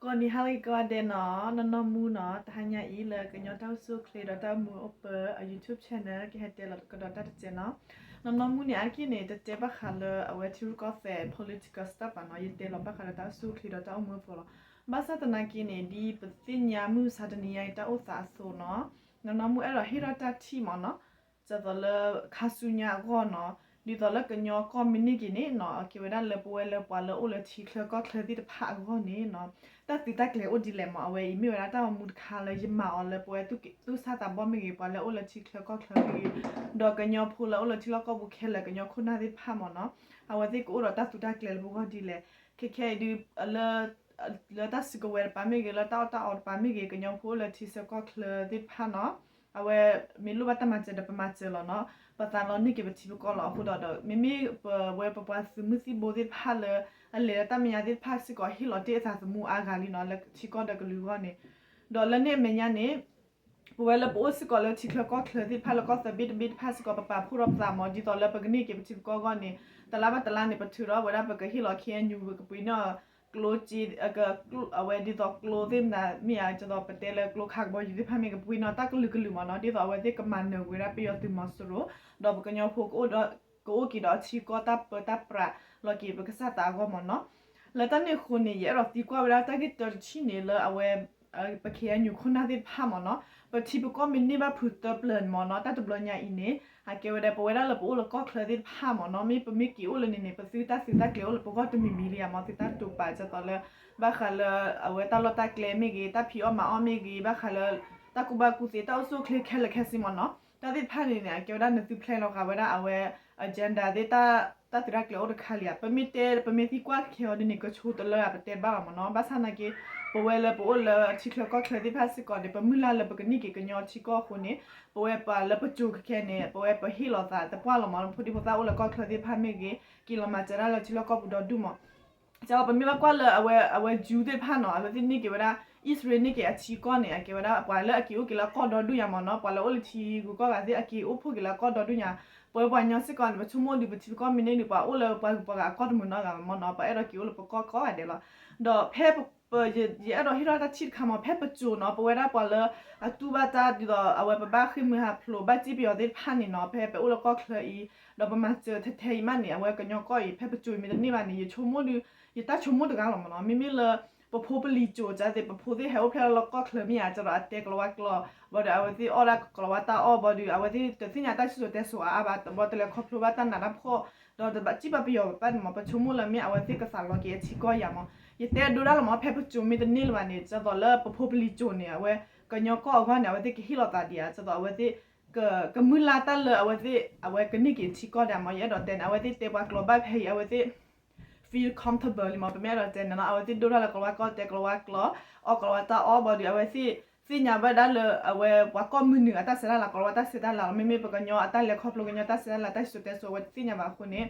ဂီၤနံၤဟါလၢအဂ့ၤကိးဂၤဒဲးနီၤ, နီၢ်နီၢ်မူနီၤ, တဟါညါအံၤလၢကညီတၢ်အိၣ်ဆူၣ်အိၣ်ချ့ဒီးတၢ်အိၣ်မူအိၣ်ပၢအ YouTube channel ကဟဲတဲလီၤကဒီးတၢ်တစဲးနီၤ. နီၢ်နီၢ်မူန့ၣ် အါတက့ၢ်န့ၣ် တတဲဘၣ်ဃးလၢအဝဲထံရူၢ်ကီၢ်သဲး political stuff ဘၣ်နီၤ, ယတဲလီၤဘၣ်ဃးဒီးတၢ်အိၣ်ဆူၣ်အိၣ်ချ့ဒီးတၢ်အိၣ်မူအပူၤလီၤ. ဘၣ်ဆၣ်သနာ်က့န့ၣ် ဒ်ပသ့ၣ်ညါမုၢ်မဆါတနံၤညါအံၤတၢ်အိၣ်သးအသိးနီၤ, နီၢ်နီၢ်မူအဲၣ်ဒိးဟ့ၣ်ထီၣ်တၢ်ထံၣ်မ့ၢ်နီၤ, ဒ်သိးလၢခါဆူညါအဂီၢ်နီၤ, ဒ်သိးလၢကညီကီၢ်မ့ၢ်န့ၢ်က့ၤန့ၣ်နီၤ, အကဲဝဲဒၣ်လၢပဝဲလၢပှၤလၢအိၣ်လၢထံချၢကီၢ်ချၢသ့ၣ်တဖၣ်အဂီၢ်န့ၣ်နီၤ, တၢ်သုးတၢ်ကျဲၤအိၣ်ဒ်လဲၣ်မ့ၢ်, အဝဲအံၤမ့ၢ်ဝဲဒၣ်တၢ်အိၣ်မူတခါလၢယမၤအီၤလၢပဝဲသူၣ်က့- သူၣ်စၢ်သးဘီၣ်မ့ၢ်ဂ့ၤ, ပှၤလၢအိၣ်လၢထံချၢကီၢ်ချၢမ့ၢ်ဂ့ၤ, ဒီးကညီဖိလၢအိၣ်လၢထံလီၢ်ကီၢ်ပူၤခဲလၢာ် ကညီခိၣ်နၢ်သ့ၣ်တဖၣ်မ့ၢ်နီၤ, အဝဲသ့ၣ်ကအိၣ်ဒီးတၢ်သုးတၢ်ကျဲၤလၢပဂီၢ်ဒ်လဲၣ်. ခဲခဲအံၤဒုး လၢ လၢတၢ်စုကဝဲၤတပၤမ့ၢ်ဂ့ၤ, လၢတၢ်အီၣ်တၢ်အီတပၤမ့ၢ်ဂ့ၤ, ကညီဖိအိၣ်လၢထံဆၢကီၢ်ချၢသ့ၣ်တဖၣ်နီၤ, အဝဲမ့ၢ်လိၣ်ဘၣ်တၢ်မၤစၢၤဒီးပမၤစၢၤလီၤနီၤ, ပသးလီန့ၢ်က့ၤပထံပကီၢ်လီၤ. အဃိဒီး ဒီးမ့မ့ၢ်ပဝဲပပှၤသုးမုၢ်သံၣ်ဘိသ့ၣ်တဖၣ်လၢ အလဲၤလၢတၢ်မဲာ်ညါသ့ၣ်တဖၣ်စ့ၢ်ကီးဟ့ၣ်လီၤတ့ၢ်အသးသမူအါဂၤလံနီၤ, လၢထံကီၢ်ဒီးကလုာ်အဂီၢ်န့ၣ်, ဒီးလၢန့ၣ်အမဲာ်ညါန့ၣ် ပဝဲလၢပအိၣ်စ့ၢ်ကီးလၢထံချၢကီၢ်ချၢသ့ၣ်တဖၣ်လၢကီၢ်သၢဘ့ၣ်တဘ့ၣ်တဖၣ်စ့ၢ်ကီး ပပာ်ဖှိၣ်ထီၣ်ပသးမ့ၢ် ဒ်သိးလၢပကန့ၢ်က့ၤပထံပကီၢ်အဂီၢ်န့ၣ်, တလါဘၣ်တလါန့ၣ် ပထုးထီၣ်ဝဲဒၣ်ပကဟ့ၣ်လီၤ ခ့အဲၣ်ယူၣ် ကပှ့ၤန့ၢ် ကျိက့ အဝဲဒ်သိးကျိသ့ၣ်မနၤမ့ၢ်ဧါ, ဒ်သိးပတဲလၢကျိခးကဘီယူၤသ့ၣ်တဖၣ်မ့ၢ် ကပှ့ၤန့ၢ်တၢ်ကလုာ်ကလုာ်မ့ၢ်နီၤ, ဒ်သိးအဝဲသ့ၣ်ကမၤနၢၤဝဲဒၣ်ပယီၤသုးမီၤစိရိၤ, ဒီးပကညီဖိကအိၣ်ဒီး ကအိၣ်က့ၤဒီးထံကီၢ်တၢ်ပၢတၢ်ပြးလီၤက့ၤပကစၢ်သးအဂီၢ်မ့ၢ်နီၤ. လၢတၢ်န့ၣ်အဃိန့ၣ် ယအဲၣ်ဒိးသံကွၢ်ဝဲဒၣ်တၢ်ဂ့ၢ်တၢတထံၣ်န့ၣ်လၢအဝဲ ပ ခ့အဲၣ်ယူၣ် ခိၣ်နၢ်သ့ၣ်တဖၣ်မ့ၢ်နီၤ, ပထံပကီၢ်မ့ၢ်န့ၢ်ဘၣ်ဖုးတၢပျၢၤန့ၣ်မ့ၢ်နီၤ, တၢ်တဘျီညါအံၤန့ၣ် အကဲဝဲဒၣ်ပဝဲဒၣ်လၢပအိၣ်လၢကီၢ်ချၢသ့ၣ်တဖၣ်မ့ၢ်နီၤ, မ့ၢ်ပမ့ၢ်က့ၤအိၣ်လၢန့ၣ်န့ၣ် ပသုတၢ်သုးတၢ်ကျဲၤအိၣ်လၢပဂီၢ်တမံၤမံၤလံဧါမ့ၢ်, သုတၢ်တိာ်ပာ်ဒ်သိးလၢ ဘၣ်ဃးလၢ အဝဲတၢ်လီၢ်တၢ်ကျဲမ့ၢ်ဂ့ၤ, တၢ်ဖံးအီၣ်မၤအီၣ်မ့ၢ်ဂ့ၤ, ဘၣ်ဃးလၢ တၢ်ကူၣ်ဘၣ်ကူၣ်သ့တၢ်အိၣ်ဆူၣ်အိၣ်ချ့ခဲလၢာ်ခဲဆ့မ့ၢ်နီၤ, တၢ်သ့ၣ်တဖၣ်န့ၣ်န့ၣ် အကဲဝဲဒၣ်နသု plan လီၤဂာ်ဝဲဒၣ်အဝဲ agenda သ့ၣ် တၢ်သုးတၢ်ကျဲၤအိၣ်တခါလံဧါ. ပမ့ၢ်တဲ ပမ့ၢ်သံကွၢ်ခဲအံၤဒ်န့ၣ် ကဆိတလၢဧါ ပတဲတဘၣ်ဘၣ်မ့ၢ်နီၤ, ဘၣ်ဆၣ်သနာ်က့ ပဝဲလၢပအိၣ်လၢထံချၢကီၢ်ချၢသ့ၣ်တဖၣ်စ့ၢ်ကီးန့ၣ် ပမုၢ်လၢ်လၢပကန့ၢ်က့ၤကညီထံကီၢ်အဃိန့ၣ် ပဝဲပှၤလၢပစိၤခဲခဲန့ၣ် ပဝဲပဟ့ၣ်လီၤသးတပှၢ်လီၤမ့ၢ်နီၤ, ဖိဒံဖိသၣ်အိၣ်လၢကီၢ်ချၢသ့ၣ်တဖၣ်မ့ၢ်ဂ့ၤ က့ၤလီၤမၤစၢၤဒၣ်လၢထံလီၢ်ကီၢ်ပူၤဒီဒူၣ်မ့ၢ် ကပမ့ၢ်ဘၣ်ကွၢ်လၢအဝဲ အဝဲ Jew သ့ၣ်တဖၣ်နီၤ, အဝဲသ့ၣ်န့ၢ်က့ၤဝဲဒၣ် အံၣ်စရ့လးန့ၢ်က့ၤအထံကီၢ်န့ၣ် အကဲဝဲဒၣ်ပှၤလၢအက့ၤအိၣ်က့ၤလၢအကီၢ်ဒီဒူၣ်ညါမ့ၢ်နီၤ, ပှၤလၢအိၣ်လၢထံဂုၤကီၢ်ဂၤသ့ၣ် အက့ၤအိၣ်ဖှိၣ်က့ၤလၢအကီၢ်ဒီဒူၣ်ညါ, ပဝဲပှၤကညီစ့ၢ်ကီးန့ၣ် ပဆိကမိၣ်ဒုး ပထံပကီၢ်မ့ၢ်န့ၢ်ဒုး ပှၤအိၣ်လၢပှၤဂုၤပှၤဂၤအကီၢ်တမုာ်နီတဂၤဘၣ်မ့ၢ်နီၤ, ပှၤအဲၣ်ဒိးက့ၤအိၣ်လၢပကီၢ်ကိးဂၤဒဲးလီၤ. ဒီးဖဲပ ယအဲၣ်ဒိးဟ့ၣ်ထီၣ်တၢ်ထံၣ်တခါမ့ၢ် ဖဲပစိၤနီၤ, ပဝဲဒၣ်ပှၤလၢအတူၢ်ဘၣ်တၢ်ဒ်သိး အဝဲပဘၣ်ဃ့ၢ်မှံဟးဖျိး ဘၣ်စံၣ်ပယီၤသ့ၣ်တဖၣ်န့ၣ်နီၤ, ဖဲပအိၣ်လၢကီၢ်ချၢအံၤ ဒီးပမၤစၢၤထဲထဲအံၤမးန့ၣ် အဝဲကညီကီၢ်အံၤ ဖဲပစိၤအံၤမ့ၢ်တန့ၢ်ဘၣ်န့ၣ် ယဆိကမိၣ်ဒုး ယတၢ်ဆိကမိၣ်တဂၤလီၤမ့ၢ်နီၤ, မ့မ့ၢ်လၢ ပဖိပလံၤစိၤ ကသ့ၣ် ပဖိသ့ၣ်ဟဲအိၣ်ဖျဲၣ်လၢကီၢ်ချၢမ့ၢ်ဧါ, ကဒီးအတဲကလၤဝါကျိာ် ဘၣ်ဒီး အဝဲသ့ၣ်အီၣ်ဒၣ်ကလၤဝါတၢ်အီၣ် ဘၣ်ဒီး အဝဲသ့ၣ်တသ့ၣ်ညါတၢ်စံၣ်စိၤတဲစိၤအါအါဘၣ်, ဘၣ်တလဲၤခီဖျိဘၣ်တၢ်နးတၢ်ဖှီၣ် ဒီးတဘၣ်စံၣ်ဘၣ်ပယီၤဘၣ်န့ၣ်မ့ၢ် ပဆိကမိၣ်လၢမ့ၢ်အဝဲသ့ၣ်ကသးလီၤက့ၤအထံကီၢ်ယၤမ့ၢ်, ယတဲဒိဒၣ်လီၤမ့ၢ် ဖဲပစိၤမ့ၢ်တန့ၢ်လၢၤဘၣ်န့ၣ် ဒ်သိးလၢပဖိပလံၤစိၤန့ၣ် အဝဲကညီကီၢ်အဂီၢ်န့ၣ် အဝဲသ့ၣ်ကဟ့ၣ်လီၤသးဒံးဧါ, ဒ်သိးအဝဲသ့ၣ် ကမုၢ်လၢ်တၢ်လၢအဝဲသ့ၣ် အဝဲကန့ၢ်က့ၤထံကီၢ်ဒံးမ့ၢ်, ယအဲၣ်ဒိးတဲန့ၣ် အဝဲသ့ၣ်တဲပှၤကျိာ်ဘၣ်ဖဲအံၤ အဝဲသ့ၣ် feel comfortable လံမ့ၢ်, ပမ့ၢ်အဲၣ်ဒိးတဲန့ၣ်နီၤ, အဝဲသ့ၣ်ဒိၣ်ထီၣ်လၢကလၤဝါကျိာ် တဲကလၤဝါကျိာ် အီၣ်ကလၤဝါတၢ်အီၣ် ဘၣ်ဒီး အဝဲသ့ၣ်သ့ၣ်ညါဘၣ်ဒၣ်လၢ အဝဲပှၤကီၢ်မုၢ်နုာ်အတၢ်ဆဲးတၢ်လၤ ကလၤဝါတၢ်ဆဲးတၢ်လၤလီၤ, မ့မ့ၢ်ပကညီအတၢ်လဲၤခီဖျိ ကညီတၢ်ဆဲးတၢ်လၤ တၢ်စံၣ်စိၤတဲစိၤ အဝဲသ့ၣ်သ့ၣ်ညါဘၣ်အဃိန့ၣ်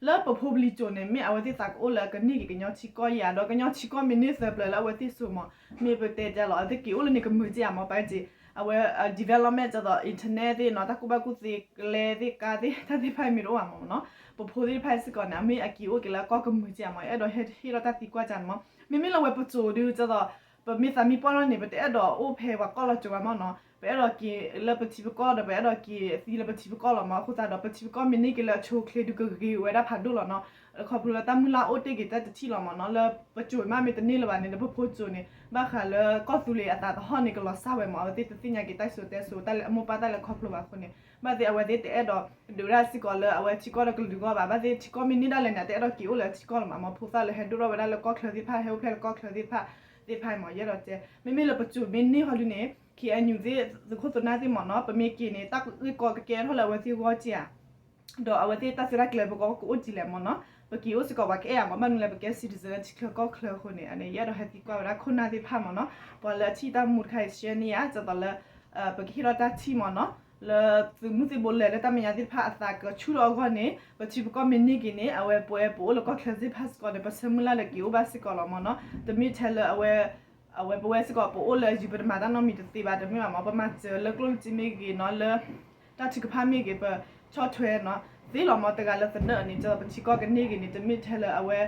လၢပဖိပလံၤစိၤန့ၣ် မ့ၢ်အဝဲသ့ၣ်သးကအိၣ်လၢအကန့ၢ်က့ၤကညီထံကီၢ်ယၤ ဒီးကညီထံကီၢ်မ့ၢ်န့ၢ်သၢပျၢၤလၢအဝဲသ့ၣ်စိၤမ့ၢ်, မ့ၢ်ပတဲဒ်လီၤ အဝဲသ့ၣ်က့ၤအိၣ်လၢန့ၣ်ကမုာ်က့ၤဧါမ့ၢ်, ပာ်က့ၤ အဝဲ development ဒ်သိး internet သ့ၣ်နီၤ, တၢ်ကူၣ်ဘၣ်ကူၣ်သ့ ကျဲသ့ၣ် ကါသ့ၣ် တၢ်သ့ၣ်တဖၣ်အံၤမ့ၢ်တအိၣ်ဘၣ်မ့ၢ်နီၤ, ပဖိသ့ၣ်တဖၣ်စ့ၢ်ကီးန့ၣ် အမ့ၢ်အက့ၤအိၣ်က့ၤလၢအကီၢ်ကမုာ်က့ၤဧါမ့ၢ်, အဲၣ်ဒိးဟ့ၣ်ထီၣ်တၢ်သံကွၢ်ကန့ၣ်မ့ၢ်, မ့မ့ၢ်လၢဝဲပစိၤဒုး ဒ်သိး ပမ့ၢ်သးမံပှၢ်ထီၣ်န့ၣ် ပတအဲၣ်ဒိးအိၣ်ဖဲပှၤကီၢ်လီၤစိၤဘၣ်မ့ၢ်နီၤ, ပအဲၣ်ဒိးက့ၤလၢပထံပကီၢ်ဒီး ပအဲၣ်ဒိးက့ၤသံလၢပထံပကီၢ်လီၤမ့ၢ်, အဃိသတးဒီး ပထံပကီၢ်မ့ၢ်န့ၢ်က့ၤလၢအဆိအချ့ဒုးကဂ့ၤဝဲဒၣ်ဖးဒိၣ်လီၤနီၤ, ခီဖျိလၢတၢ်မုၢ်လၢ်အိၣ်တ့ၢ်က့ၤတၢ်တထံၣ်လီၤမ့ၢ်နီၤ, လၢပစိၤမ့ၢ်မ့ၢ်တန့ၢ်လၢၤဘၣ်န့ၣ် လၢပဖိစိၤန့ၣ် ဘၣ်ဃးလၢကီၢ်သူလ့ၤအသးသဟီၣ်န့ၣ် ကလီၤစၢ်ဝဲမ့ၢ်, အဝဲသ့ၣ်တသ့ၣ်ညါက့ၤတၢ်စံၣ်စိၤတဲစိၤ တၢ်လၢအမိၢ်ပၢ်တၢ်လဲၤခီဖျိဘၣ်အဃိန့ၣ် ဘၣ်သ့ၣ်အဝဲသ့ၣ်တအဲၣ်ဒိးဒုးဒၣ်စ့ၢ်ကီးလၢအဝဲထံကီၢ်ဒီးကလုာ်ဂီၢ်ဘၣ်, ဘၣ်သ့ၣ်ထံကီၢ်မ့ၢ်န့ၢ်ဒၣ်လဲာ်န့ၣ် တအဲၣ်ဒိးက့ၤအိၣ်လၢထံကီၢ်လီၤမ့ၢ်, အမိၢ်ဖိသၣ်လၢဟဲဒိၣ်ထီၣ်ဝဲဒၣ်လၢကီၢ်ချၢသ့ၣ်တဖၣ် ဟဲအိၣ်ဖျဲၣ်လၢကီၢ်ချၢသ့ၣ်တဖၣ် သ့ၣ်တဖၣ်မ့ၢ်, ယအဲၣ်ဒိးတဲ မ့မ့ၢ်လၢပစိၤမ့ၢ်န့ၢ်ဟီဒုန့ၣ် ခ့အဲၣ်ယူၣ်သ့ၣ် သုးခိၣ်သုးနၢ်သ့ၣ်မ့ၢ်နီၤ, ပမ့ၢ်က့ၤန့ၣ် တၢ်ဂ့ၢ်ကီကကဲထီၣ်လၢအဝဲသ့ၣ်ဂီၢ်က့ၤဧါ, ဒီးအဝဲသ့ၣ်တၢ်သုးတၢ်ကျဲၤပကအိၣ်ကအိၣ်ဒ်လဲၣ်မ့ၢ်နီၤ, ပက့ၤအိၣ်စ့ၢ်ကီးပှၤကအဲၣ်ဧါမ့ၢ်, ဘၣ်မနုၤလဲၣ် ပကဲ citizen လၢထံချၢကီၢ်ချၢအဃိန့ၣ် ယအဲၣ်ဒိးဟဲသံကွၢ်ဝဲဒၣ်ခိၣ်နၢ်သ့ၣ်တဖၣ်မ့ၢ်နီၤ, ပှၤလၢအထံၣ်တၢ်မူတခါအံၤ share န့ၢ်ယၤ ဒ်သိးလၢ ပကဟ့ၣ်ထီၣ်တၢ်ထံၣ်မ့ၢ်နီၤ, လၢသုးမုၢ်သံၣ်ဘိလဲၤလၢတၢ်မဲာ်ညါသ့ၣ်တဖၣ်အသးကဆူၣ်ထီၣ်အဂီၢ်န့ၣ် ပထံပကီၢ်မ့ၢ်န့ၢ်က့ၤန့ၣ် အဝဲပဝဲပအိၣ်လၢကီၢ်ချၢသ့ၣ်တဖၣ်စ့ၢ်ကီးန့ၣ် ပဆၢမုၢ်လၢ်လၢက့ၤအိၣ်ဘၣ်စ့ၢ်ကီးလီၤမ့ၢ်နီၤ, တမ့ၢ်ထဲလၢအဝဲ အဝဲပဝဲစ့ၢ်ကီးပအိၣ်လၢအယံၤ ပတမၤတၢ်နီတမံၤတသ့ဘၣ် တမ့ၢ်ဘၣ်မ့ၢ်, ပမၤစၢၤလၢကျိၣ်လၢစ့မ့ၢ်ဂ့ၤနီၤ, လၢတၢ်ထုကဖၣ်မ့ၢ်ဂ့ၤ ပဆီၣ်ထွဲနီၤ, သ့လီၤမ့ၢ်တဂၤလၢသနၢၣ်န့ၣ် ဒ်သိးပထံကီၢ်ကန့ၢ်ဂ့ၤန့ၣ် တမ့ၢ်ထဲလၢအဝဲ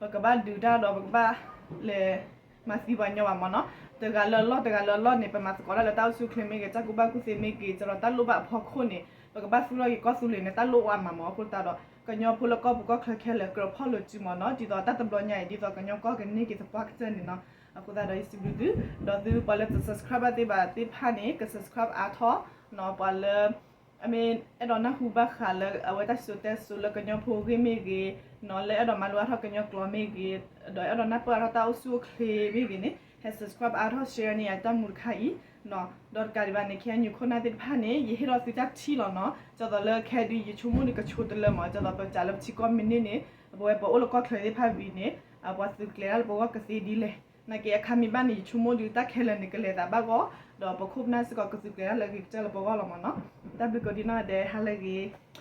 ပကဘၣ်ဒုးတၢ်ဒီးပကဘၣ်လဲၤ မၤသံပှၤကညီဘၣ်မ့ၢ်နီၤ. တဂၤလၢအလီၢ် တဂၤလၢအလီၢ်န့ၣ် ပမၤသကိးတၢ်လၢတၢ်အိၣ်ဆူၣ်အိၣ်ချ့မ့ၢ်ဂ့ၤ, တၢ်ကူၣ်ဘၣ်ကူၣ်သ့မ့ၢ်ဂ့ၤ, ကဒီးတၢ်လိၣ်ဘၣ်အဖီခိၣ်န့ၣ် ပကဘၣ်သူၣ်ထီၣ်က့ၤကီၢ်သူလ့ၤန့ၣ် တၢ်လိၣ်အိၣ်အါမးမ့ၢ်. အဃိသတးဒီး ကညီဖိလၢကီၢ်ပူၤကီၢ်ချၢခဲလၢာ် ကြၢးဖီၣ်လိာ်စုမ့ၢ်နီၤ. ဒ်သိးတၢ်တဘျီညါအံၤ ဒ်သိးကညီကီၢ်ကန့ၢ်က့ၤသပှၢ်ကတၢၢ်န့ၣ်နီၤ. အဃိသတးဒီး ယစံးဘျုးသု, ဒီးသုပှၤလၢတ subscribe ဘၣ်သ့ၣ်ဘၣ်သ့ၣ်တဖၣ်န့ၣ် က subscribe အါထီၣ်နီၤ. ပှၤလၢ အမ့ၢ်အဲၣ်ဒိးနၢ်ဟူဘၣ်ဃးလၢအဝဲတၢ်စံၣ်စိၤတဲစိၤလၢကညီဖိအဂ့ၢ်မ့ၢ်ဂ့ၤနီၤ, လၢအဲၣ်ဒိးမၤလိအါထီၣ်ကညီကျိာ်မ့ၢ်ဂ့ၤ, ဒီးအဲၣ်ဒိးနၢ်ပၢၢ်အါထီၣ်တၢ်အိၣ်ဆူၣ်အိၣ်ချ့မ့ၢ်ဂ့ၤန့ၣ် ဟဲ subscribe အါထီၣ် share န့ၢ်ယတၢ်မူတခါအံၤနီၤ. ဒီးတကးဒံးဘၣ်န့ၣ် ခဲအံၤ ယခိၣ်နၢ်သ့ၣ်တဖၣ်န့ၣ် ယဟ့ၣ်ထီၣ်သုတၢ်ထံၣ်လီၤနီၤ. ဒ်သိးလၢခဲဒုး ယဆိကမိၣ်ဒီးကဆိတလၢမ့ၢ်, ဒ်သိးပစးလၢပထံကီၢ်မ့ၢ်န့ၢ်န့ၣ် ပဝဲပအိၣ်လၢကီၢ်ချၢသ့ၣ်တဖၣ်ဝံၤန့ၣ် ပှၤသုးကျဲၤတၢ်လၢပဂီၢ်ကသ့ဒ်လဲၣ်. နာ်က့အခါမ့ၢ်ဘၣ်န့ၣ် ယဆိကမိၣ်ဒီးတၢ်ခဲလၢာ်န့ၣ် ကလဲၤသးဘၣ်ဂီၢ်, ဒီးပခိၣ်ပနၢ်စ့ၢ်ကီးကသုးကျဲၤတၢ်လၢအဂ့ၤကတၢၢ်လၢပဂီၢ်လီၤမ့ၢ်နီၤ. တၢ်ဘျုးကိးဒံနီၢ်ဒဲး ဟါလၢအဂ့ၤ.